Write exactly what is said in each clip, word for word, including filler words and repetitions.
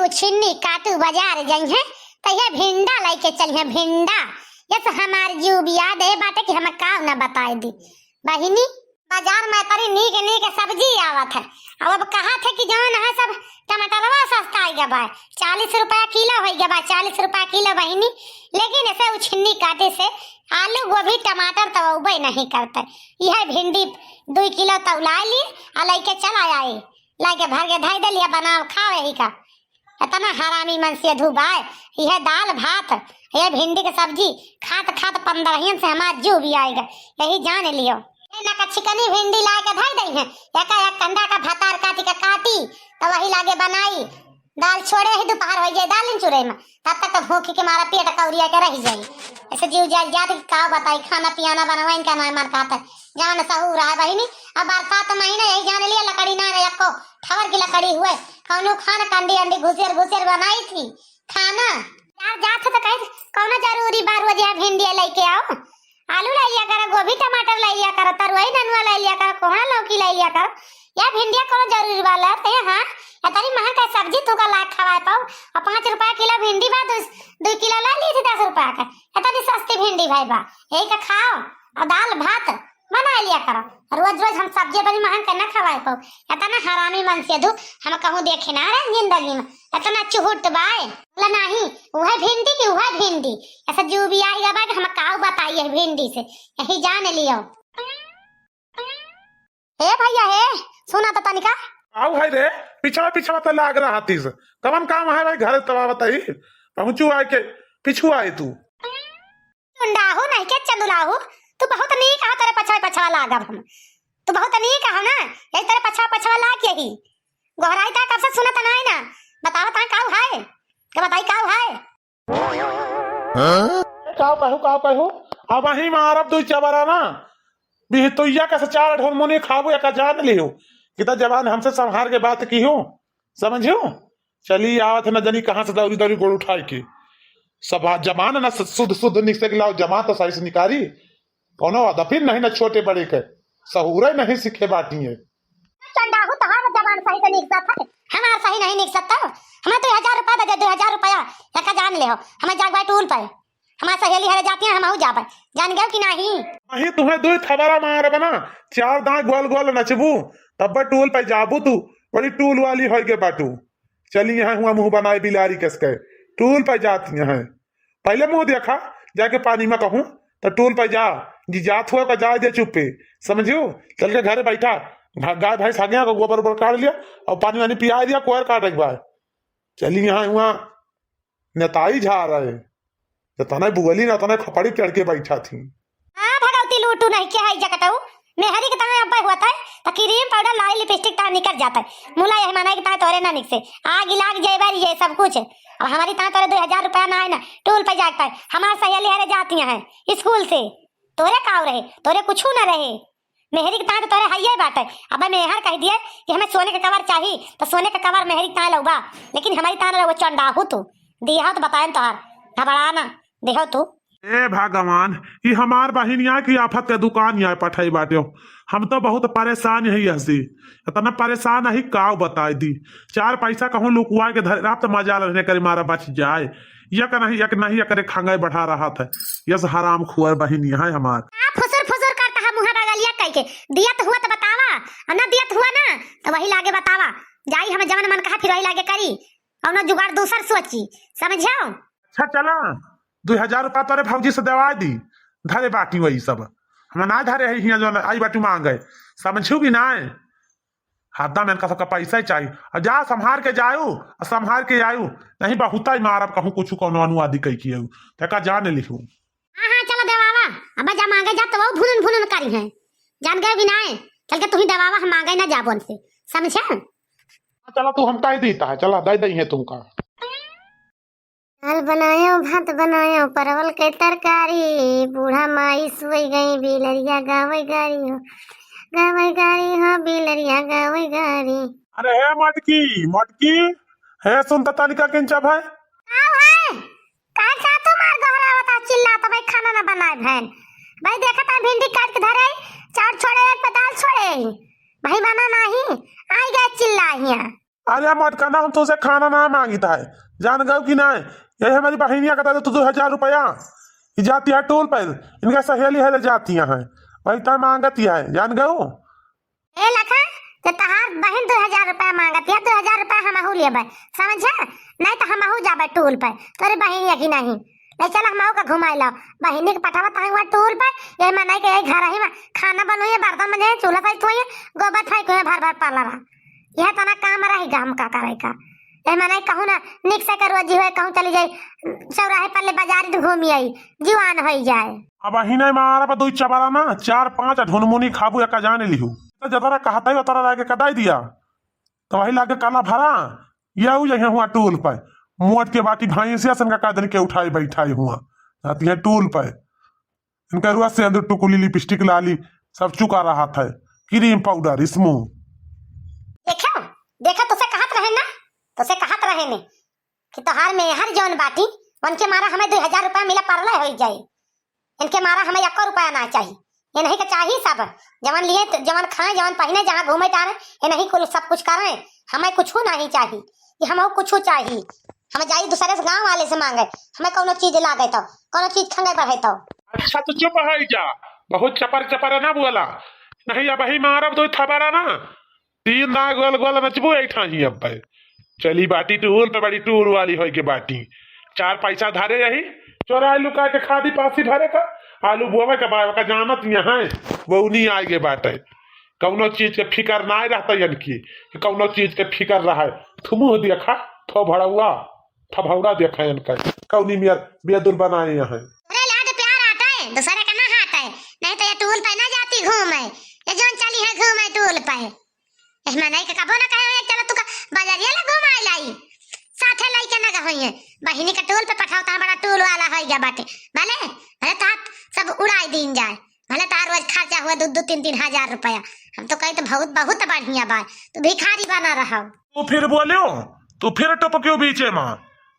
छिन्नी काटू बाजार जइहें, त ये भिंडा लइके चलिहें, भिंडा। यस हमार जीव बिया दे बाटे कि हम काउ ना बताए दी। बहिनी, बाजार में तरी नीक नीक सब्जी आवत है। अब, अब कहत है कि जौन है सब टमाटरवा सस्ता होइ गवा बा, चालीस रुपया किलो होइ गवा बा, चालीस रुपया किलो बहिनी। लेकिन ऐसे उ छिन्नी काटे से आलू, गोभी, टमाटर तो अउबे नहीं करते। यह भिंडी दुइ किलो तौला ली आ लइके चला आई, लइके भर के धइ देली, बनाओ खाओ यही का। इतना हरामी मनसेधू बाय, यह दाल भात, यह भिंडी के सब्जी खात खात पंद्रहियन से हमार जीव बियाइ गा, यही जान लियो। ए ना का चिकनी भिंडी लाइके धइ दइहें, एका एक कंडा का भतार काटी के काटी, त वही लागे बनाई। दाल छोड़े ही दुपहर होइ जाए, दाल चूरे में, तब तक तो भूख के मारा पेट कौरिया के रहि जाई। ऐसे जीव जल जात कि काउ बताई, खाना पियाना बनवाइन का नाहीं मन कहत है। जान सहूर है बहिनी, अब बरसात महीना यही जान लिया, लकड़ी ना रहे, एको ठवर की लकड़ी हुए, कौनो खान कंडी अंडी घुसेर घुसेर बनाई थी खाना। यार जात है तो कहे, कौनो जरूरी बा रोज यहाँ भिंडी लइके आओ, आलू लइ लिया करो, गोभी टमाटर लइ लिया करो, तरुई ननुआ लइ लिया करो, कोहड़ा लौकी लइ लिया करो। या भिंडिया कौनो जरूरी बा लत है? हाँ, इतनी महंग का सब्जी तू का लाग खवाए पाओ। और पाँच रुपया किलो भिंडी बा, दो, दो किलो लइ ली थी दस रुपया का। इतनी सस्ती भिंडी भाई बा, यही का खाओ और दाल भात बनाइ लिया करो। रोज रोज हम सब्जी इतनी महंग का ना खवाए पाओ। इतना हरामी मनसेधू हम कहूँ देखे ना रहे जिंदगी में। इतना चुहुट बाय। बोला नहीं, उहे भिंडी की उहे भिंडी। ऐसा जीव बियाइ गा बा कि हम काउ बताई है भिंडी से। यही जान लियो। ए भइया हे, सुना त तनिका। आउ है रे, पिछवा पिछवा त लाग रहा तीस। कवन काम है भाई, घरे तवा बताई। पहुँचू आइके, पिछू आइ तू। चुंडाहू नहीं के चंदुलाहू, तू बहुत नीक हो, तोरे पछवा पछवा लागब हम। तू बहुत नीक हो ना, यही तोरे पछवा पछवा लाग यही। गोहराई ता कब से सुनत नाहीं ना, बतावा ता काउ है, के बताई काउ है। हाँ? काउ कहू, काउ कहू? अबहीं मारब दुइ चबरा ना, बिहतुइया का से चार ढोल मुनी खाबू, एका जान लिहू, कि त जबान हमसे संभार के बात किहू, समझियो? चली आवत है न जनी कहाँ से दौरी दौरी गोड़ उठाइ के। सब आ-, जबान न सु-, शुद्ध शुद्ध निकसे के लाओ, जबान तो सही से निकारी। कौनो अदफिन नहीं न छोटे बड़े के, सहूरे नहीं सीखे बाटी है। चंडाहू तोहार जबान सही से निकसत है, हमार सही नहीं निकसत। तो हमें दो हजार रुपया दे दे, दो हजार रुपया, एका जान लिहो, हमें जाग बाय टूल पे। हमार सहेली हरे जाती है, हमहू जाबे। जान गयो कि नाही? वही तुम्हें दुई थबरा मारब ना, चार दांत गोल गोल नचबू, तब टूल पे जाबू तू। बड़ी टूल वाली होइगे बाटू। चली यहाँ हुआ मुँह बनाए बिलारी कस के। टूल पे जाती हैं। पहले मुँह देखा, जाके पानी में कहूँ, तो टूल पे जा। जी जात हुआ का जाए दे चुप्पे। समझियो? चल के घरे बैठा। घा-, गाय भैंस आ गया, गोबर ओबर काट लिया और पानी वानी पिया दिया, कोयर काटे के बाद। चली यहाँ हुआ नेताई झारे। जतने बुअली ना, उतने खपड़ी चढ़ के बैठा थी। हाँ, भगवती लूटू नहीं के है जकटऊ। मेहरी के तने अब्बे हुआ था, त क्रीम पाउडर, लाली लिपस्टिक ता निकल जाता है। मुला यही माना कि ता तोरे ना निकसे। आग लाग जाए बारी ये सब कुछ। अब हमारी ता तोरे दो हजार रुपया ना आए ना, टूल पे जाता है। हमार सहेली हरे जाती हैं स्कूल से। तोरे काव रहे, तोरे कुछू ना रहे। मेहरी के तान तो तोरे हइये बाटे। अबे मेहर कह दिए कि हमें सोने के कवर चाही, तो सोने के कवर मेहरी के तान लउबा, लेकिन हमारी तान लउबा चंडाहू तू। दिया हो तो बताएन तोहार, घबरा ना, देहो तू। ए भगवान, ई हमार बहिनिया की आफत के दुकान यहाँ पठाई बाटे। हम तो बहुत परेशान है यहसी, इतना परेशान है काव बताई दी। चार पैसा कहूँ लुकुआ के धरे रहा तो मजा लेने करे मारा बच जाए। यक नहीं, यक नहीं, एकरे खंगाई बढ़ा रहत है। यस हराम खुअर बहिन यहाँ है हमार। का फुसुर फुसुर करता है मुँह बगलिया कह के? दियत हुआ तो बतावा, और ना दियत हुआ ना तो वही लागे बतावा। जाई हम जवन मन कहा फिर वही लागे करी, कौनो जुगाड़ दूसर सोची, समझो? अच्छा चला, दो हजार रुपया तोरे भौजी से देवा दी, धरे बाटी वही सब। हम ना धरे है हियाँ जवन आई बाटी मांगे, समझू कि ना? हरदम इनका सबका पैसा ही चाहिए। और जा संभार के जायू, और संभार के आयू। नहीं बहुत ही मारब कहूँ कुछ कौनो अनुवादी कही किए। तेका जान लिखू। हाँ, हाँ, चलो देवावा। अब जा मांगे जा तो वो भुनुन भुनुन करी है। जान गए बिनाए। चल के तू ही देवावा, हम मांगे ना जाबो उनसे। समझे? हाँ, चलो तू हमका ही देता है। चला दे दई है तुमका। दाल बनायो, भात बनायो, परवल के तरकारी। बूढ़ा माई सोई गई, बिलरिया गावे गारी हो, गावे गारी हो, बिलरिया गावे गारी। अरे हे मटकी, मटकी, हे सुन त तनिका किंचा भाई। का भाई? काहे का तू मार गोहरावत है, चिल्लात भाई, खाना ना बनाए भैन? भाई देखत है भिंडी काट के धरे, चाउर छोड़े, एक पे दाल छोड़े। भाई बना नाही, आई गए चिल्ला हिया। अरे मोटकना, हम तुझसे खाना ना मांगित है, जान गयो कि नहीं? यही हमारी बहिनिया का दे तू दो हजार रुपया। ये जाती है टूल पर, इनका सहेली है ले जाती है, वही तो मांगती है, जान गयो। ए लखा, जे तहार बहिन दो हजार रुपया मांगत है, दो हजार रुपया हमहू लेबै, समझा? नहीं तो हमहू जाबै टूल पे, तोरे बहिन यही नहीं। ले चल, हमहू का घुमाई लाओ। बहिनी के पठावा तहां हुआ टूल पे, यही मनई के यही घर ही में खाना बनोइए, बर्तन मजे, चूल्हा साइज धोइए, गोबर फेंकोइए भर भर पाला रहा। यह तना काम रही का, हम का करे का? यही मनई कहूँ ना, निक से के रोजी होए, कहूँ चली जाई, चौराहे पर ले बाजारी तो घूमी आई, जीवान होई जाए। अब अही नहीं मारा पर दो चबरा ना, चार पांच ढुनमुनी खाबू, एका जाने लिहू। तो जतरा कहता है, उतरा लागे कदाई दिया। तो वही लागे काला भरा, ये उ जइहे हुआ टूल पे। मोट के बाटी भैंसिया सन का दिन के उठाई बैठाई हुआ। जाती है टूल पे। इनका रुआ सेंदूर, टुकुली, लिपस्टिक, लाली सब चुका रहा था। क्रीम पाउडर, स्मू। देखो, देखो, तुसे कहत रहे ना, तुसे कहत रहे ने कि तोहार मेहर जौन बाटी, उनके मारा हमें दो हजार रुपया मिला, परले होई जाए। इनके मारा हमें एको रुपया ना चाही। इन्हीं के चाही सब, जवन लिए, जवन खाए, जवन पहिने, जहाँ घूमे टारे, इन्हीं कुल सब कुछ करें। हमें कुछ नहीं चाही, कि हमें कुछ चाही। हम जाई दूसरे से, गाँव वाले से मांगे, हमें कौनो चीज लागे तो, कौनो चीज खंगे बढ़े तो। अच्छा, तो चुप है जा, बहुत चपर चपर ना बोला, नहीं अब ही मारब दो थबरा ना। तीन दांय गोल गोल नचबू ऐठा ही अब भाई। चली बाटी टूल पे, बड़ी टूल वाली होई के बाटी। चार पैसा धरे रही, चोराई लुका के खादी पासी भरे का, आलू बोवे का बा, का जानत यहाँ है, वो नहीं आए के बाटे। कौनो चीज के फिकर ना रहता इनकी, कि कौनो चीज के फिकर रहा है। थुमुह देखा, थो भड़ौआ, थभौड़ा देखा इनका, कौनी मियर बेदुल बनाए यहाँ। अरे लाड प्यार आता है, दूसरे का ना हाथ है, नहीं तो ये टूल पे ना जाती घूमे, ये जौन चली है घूमे टूल पे। एह मनई के कबो ना कहे, "चलो तू का बजरिया ला घुमाई लाई।" साथे लइके ना गए होइहें। बहिनी का टूल पे पठाओ, तहाँ बड़ा टूल वाला होइ गया बाटे। भले, भले तहाँ सब उड़ाई दीन जाए, भले तहाँ रोज खर्चा हुआ दो, दो, तीन, तीन हजार रुपया। हम तो कही तो बहुत, बहुत बढ़िया बा, तू भिखारी बना रहा। तू फिर बोलियो, तू फिर टपकियो बीचे में।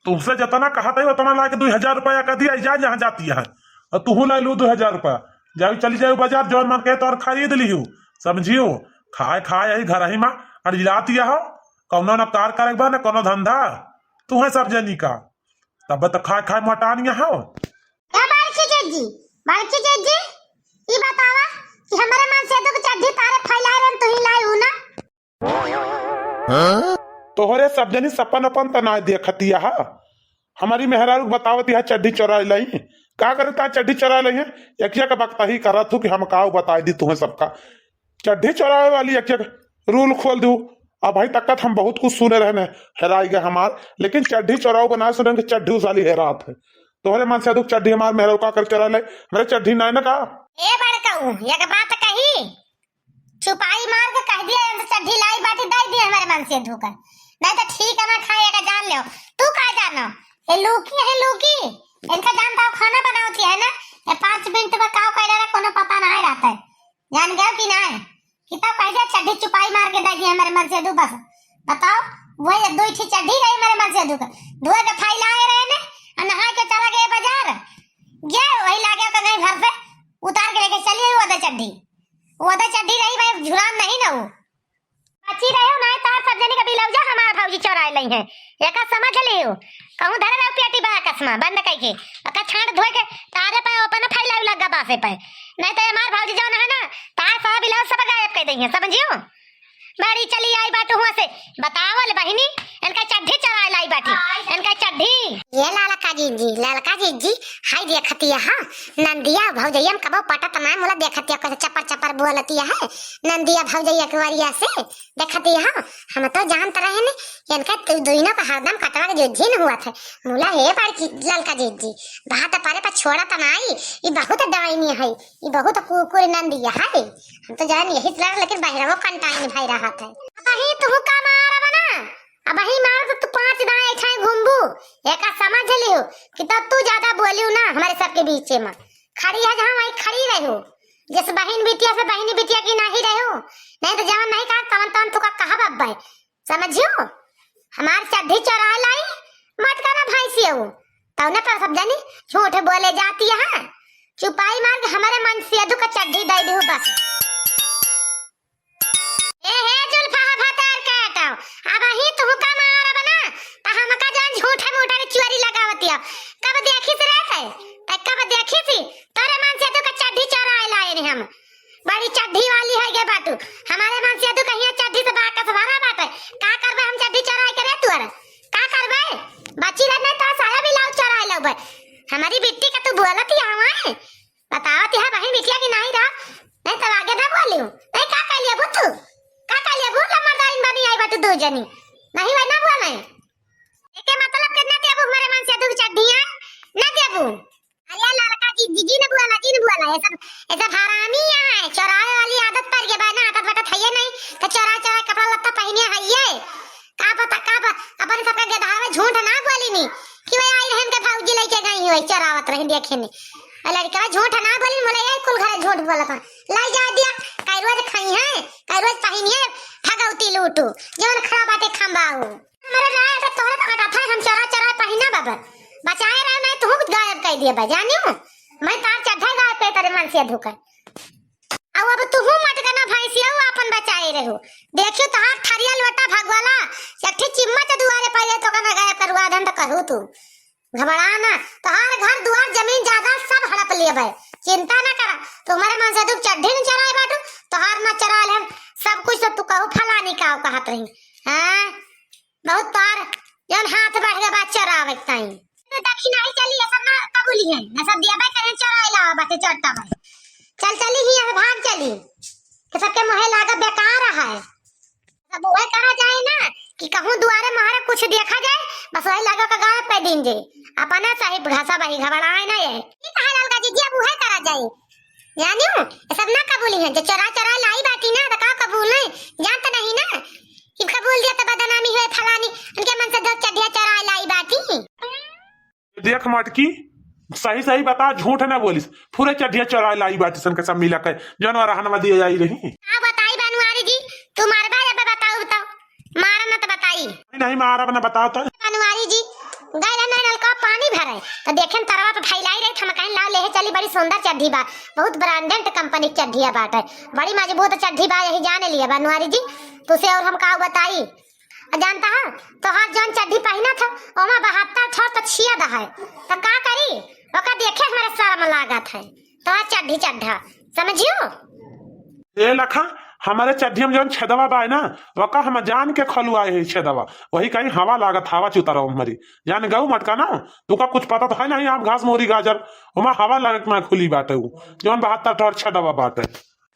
तुमसे जतना कहत है उतना लाके दो हजार रुपया का दिया, जा जहाँ जाती है। और तू ला लू दो हजार रुपया, जाओ चली जाओ बाजार, जौन मन के तौर खरीद लियो, समझियो। खाए खाए यही घर ही में अड़िलाती हो, कौनो न कार करे बा न कौनो धंधा, तू है सब जनी का। तब तो खाए खाए मोटान यहाँ हो। ए बड़की जीजी, बड़की जीजी, ई बतावा कि हमरे मनसेधु के चड्ढी तारे फैलाए रहन, तू ही लाई हूँ ना? तोहरे सब जनी सपन अपन त ना देखतिया हा। हमारी मेहरारू के बतावत यहाँ चड्ढी चोरा लई। का करे ता चड्ढी चोरा लई है? यकिया का बकता ही करत हूँ कि हम काऊ बताई दी तुम्हें सबका। चड्ढी चोरावे वाली यकिया का रूल खोल दू। अब भाई तकत हम बहुत कुछ सुने रहने, हेराई गए हमार, लेकिन चड्ढी चोराओ बनाए सुने कि चड्ढी उसाली हेरात है। तोहरे मनसेधु के चड्ढी हमार मेहरारू का कर चोरा ले, मेरे चड्ढी नाय न का? ए बड़कऊ, एक बात कही, चुपाई मार के कह दिया, इनसे चड्ढी लाई बाटी दे दिए हमारे मनसेधु का, नहीं तो ठीक है ना खाए का जान लो। तू का जानो, ये लूकी है लूकी, इनका जानता हो खाना बनावती है ना, ये पाँच मिनट में काव कर रहा कोनो पता ना रहता है, जान गयो कि ना? कि तब कह दिया चड्ढी चुपाई मार के दे दिए हमारे मनसेधु बस। बताओ, वही दो ही चड्ढी रही हमारे मनसेधु का, धोए के फैलाए रहे ने, और नहा के चला गए बाजार, गए वही लागे का गई घर से उतार के लेके चली आई वो दे चड्ढी। वो तो चड्ढी रही भाई, झुरान नहीं ना वो। बची रहे हो ना, तार सब जने का बिलौजा हमार भौजी चोराए लई है। एका समझ लियो, कहूँ धरे रहो पेटी बा कसमा, बंद कई के। एका छांट धोए के तारे पे अपन फैलाऊ लग गा बासे पे। नहीं तो हमार भौजी जौन है ना, तार सब बिलौज सब गायब कर दई है, समझियो? बड़ी चली आई बात हुआ से, बतावल बहिनी, इनका चड्ढी चोराए लाई बाटी, इनका चड्ढी। ये ललका जीजी, ललका जीजी, हाय देखतिया, हाँ, नंदिया भौजैया में कबो पटत ना, मुला देखतिया, कैसे चपर चपर बोलतिया है, नंदिया भौजैया के वरिया से, देखतिया, हाँ, हम तो जानत रहे ने, इनका दु-, दुइनो का हरदम कटवा के जुझी न हुआ था, मुला हे बड़की ललका जीजी, बात पारे पर छोड़त नाई, ई बहुत डाइनी है, ई बहुत कुकुर नंदिया है, हम तो जान यही लड़, लेकिन बहिरवो कंटाइन भई रहत है। अबही तुहू का मारब ना, अबही मारब तो तू पाँच दाएं ऐठाए घूमबू। एका समझ लियो कि तब तू ज्यादा बोलियो ना हमारे सबके बीचे में। खड़ी है जहाँ वहीं खड़ी रहो। जिस बहिन बिटिया से बहिनी बिटिया की नहीं रहो, नहीं तो जवन नहीं कहा तवन तवन तू का कहब अब्बे। समझियो? हमार चड्ढी चोराए लाई, मटका ना भैंसियो। तौने पर सब जनी झूठ बोले जाती है। चुपाई मार के हमारे मनसेधु का चड्ढी दे दिहु बस। ए हे जुल्फा भतार काटो, अबही तब कब देखी थी, तोरे मनसेधू का चड्ढी चोराए लाए रहे हम। बड़ी चड्ढी वाली है गे बाटू। हमारे मनसेधू कहिया चड्ढी से बाकस भरा बाटे। का करबे हम चड्ढी चोराए के रे तुअर? का करबे? बची रह नहीं तो साया ब्लाउज चोराए लउबे। हमारी बिट्टी का तू बोलत ही हवा है। बतावत ही है बहिन बिटिया की नहीं रह। नहीं तो आगे ना बोलियो। नहीं का कर लिया तू? का कर लिया? लम्बरदारिन बनी आई बाटू दो जनी। नहीं वही ना बोले। एके मतलब कितना देबू हमारे मनसेधू की चड्ढिया? ना देबू। अरे ललका जी, जी, जी न बोला, जी न बोला। ये सब, ये सब हरामी है। चोरावे वाली आदत पड़ गई बा ना, आदत बटत है ये नहीं। तो चोरा, चोरा कपड़ा लत्ता पहनिया है ये। का पता, का प-, अपन सबके गदहा में झूठ ना बोली नी। कि वही आई रहन के भौजी लेके गई हुई, चोरावत रही देखे नी। और लड़का झूठ ना बोली, बोले ये कुल घरे झूठ बोलत है। लाई जा दिया, कई रोज खाई है, कई रोज पहनिए, भगवती लूटू। जवन खड़ा बाटे खंबाऊ। हमरे रहे तो तोहरे तो अटत है, हम चोरा चोरा पहिना बाबा। बचाए रहे, मैं तुहू गायब कर दिए बा, जानियो? मैं तार चड्ढा गायब कर तारे मनसेधू का। अब, अब तुहू मटकना भैंसिया अपन बचाए रहो। देखियो तोहार थरिया लोटा भगवाला, एक ठे चिम्मच दुआरे पहिले तो कना गायब करवा देन तो कहू तू। घबरा ना, तोहार घर दुआर जमीन जायदाद सब हड़प लिए बा। चिंता ना करा, तू हमारे मनसेधू चड्ढी न चोराए बाटू, तोहार ना चोराए ले हम, सब कुछ तो तू कहू फलानी का कहत रही। हाँ? बहुत तार जौन हाथ बढ़ गए बा चोरावे के ताई। तो दक्षिणा ही चली, ये सब ना कबूली है, ना सब दिया भाई करें चोराए लावा बाटे चोरता भाई। चल चली ही यहाँ भाग चली, कि सबके मुँहे लागा बेकार है। सब वही कहा जाए ना कि कहूँ दुआरे मारे कुछ देखा जाए, बस वही लागा का गायब कर दीन जे। अपना साहिब घासा भाई घबराए ना ये। ये कहा लाल का जीजी अब वही करा जाए। जानियो, ये सब ना कबूली है, जो चोरा चोरा लाई बाटी ना, तो का कबूल है? जानत नहीं ना, कि कबूल दिया तो बदनामी हुए फलानी, उनके मनसेधू चड्ढिया चोरा लाई बाटी। देख मटकी, सही सही बता, झूठ ना बोलिस, पूरे चड्ढिया चोरा लाई बाटी सन के सब मिला के, जौन रहनवा दिए जाई रही। का बताई बनवारी जी, तू मारबा जब बताऊ तो। मारा न त बताई। नहीं, नहीं, मारा न बताओ त। बनवारी जी, गए रहने नलका पानी भरे, त देखेन तरवा पे फैलाई रही, हम कहेन लाओ लेहे चली, बड़ी सुंदर चड्ढी बा, बहुत branded company के चड्ढिया बाटे, बड़ी मजबूत चड्ढी बा, यही जाने लिए बनवारी जी, तुसे और हम का बताई। आ जानता है, तोहार जौन चड्ढी पहिना था, ओमा बहत्तर ठोर त छिया दहाए, त का करी, ओका देखे हमारे शर्म लागत है। तोहार चड्ढी चड्ढा, समझियो? ए लखा, हमारे चड्ढी में जौन छेदवा बा ना, वका हम जान के खोलवाए है छेदवा। वही कहीं हवा लागत, हवा चुता रहो हमारी। जान गऊ मटका ना, तुका कुछ पता तो है नहीं, आम घास मोरी गाजर, ओमा हवा लागत ना खुली बाटे उ, जौन बहत्तर ठोर छेदवा बाटे।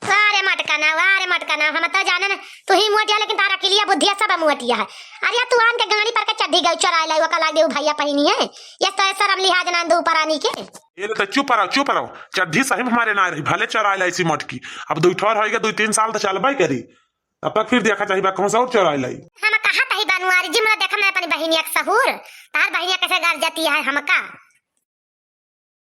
अरे मटका ना, अरे मटका ना, हम तो जाने ना, तू ही मोटिया, लेकिन तारा किलिया बुद्धिया सब मोटिया है। अरे तू आन के गाड़ी पर के चड्ढी गऊ चोराए लाई, वका लाग दे उ भैया पहिनी है। ये तो शर्म लिहाज ना दू परानी के। ए ले त चुप रहो, चुप रहो। चड्ढी सही में हमारे ना रही, भले चोराए लाई सी मटकी। अब दुई ठोर होइगा, दुई तीन साल त चलबे करी। तब तक फिर देखा चाहिए बा कहूँ से और चोराए लाई। हम कहा तही बनवारी जी, मुझे देखा मैं अपनी बहिनिया के सहूर, तार बहिनिया कैसे गरजती है हमका।